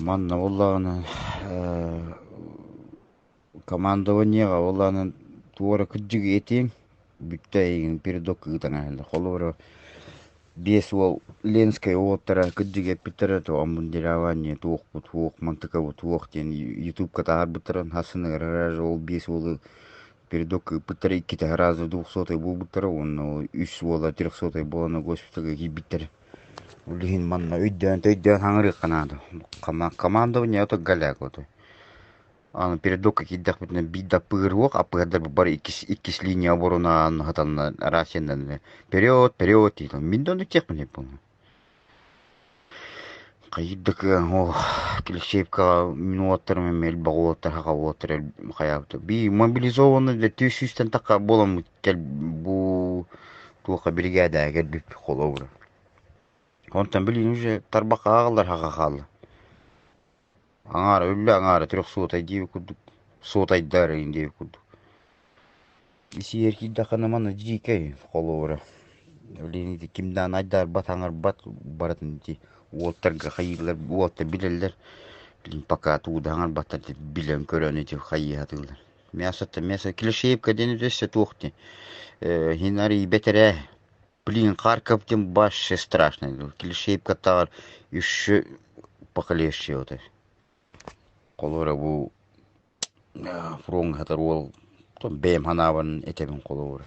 Манна буоллаҕына командованиеҕа буоллаҕына туора кырдьыгы этиэҥ, бүттэ эйигин передок ыытан иһэллэр. Холобура, биэс уол Ленскэй уолаттара кырдьыгы эппиттэрэ то обмундирование туохпут туох, мантыкабыт туох диэн ютубка таһаарбыттара. Хассыныгар эрэ ол биэс уолу передок ыыппыттара, иккитэ сразу двухсотай буолбуттара уонна ол үс уола трехсотай буолан госпитальга киирбиттэрэ. Ол иһин манна өйдөөн-төйдөөн хаҥырыахха наада. Командование ото голяк ото. Аны передокка киирдэхпитинэ биир да аппыыр аппыырдар бары иккис, иккис линия оборонаан хатанна рациянан вперед, вперед диир. Мин да ону этиэхпин сөп буолла. Хайыыр да кыаҕым ол Клещевкаҕа мин уолаттарым эмиэ элбэх уолаттар саха уолаттара хайаабыта. Бии мобилизованный да 400-тэн тахха буоламмыт кэл бу туохха биригээдэҕэ кэлбиппит холобура. Онтон билигин уже тарбахха ааҕыллар саха хаалла. Аҥаара өллө, аҥаара трехсотай диэбит курдук, сотайдар эҥин диэбит курдук. Исиэр киирдэххинэ манна дьиикэй холобура. Билигин ити ким даҕаны айдаарбат, аҥарбат барытын ити уолаттарга хайыыллар, уолаттар билэллэр. Билигин пока тугу да аҥарбаттар билэн көрөн ити хайыы сатыыллар. Мясо-то мясо Клещеевка диэн өссө туох дии хин арый бэтэрээ. Блин, Харьков тем вообще страшный. Клещеевкаттааҕар еще похлеще вот. Холобура бу фроҥҥа сытар уол бэйэм санаабын этэбин холобура.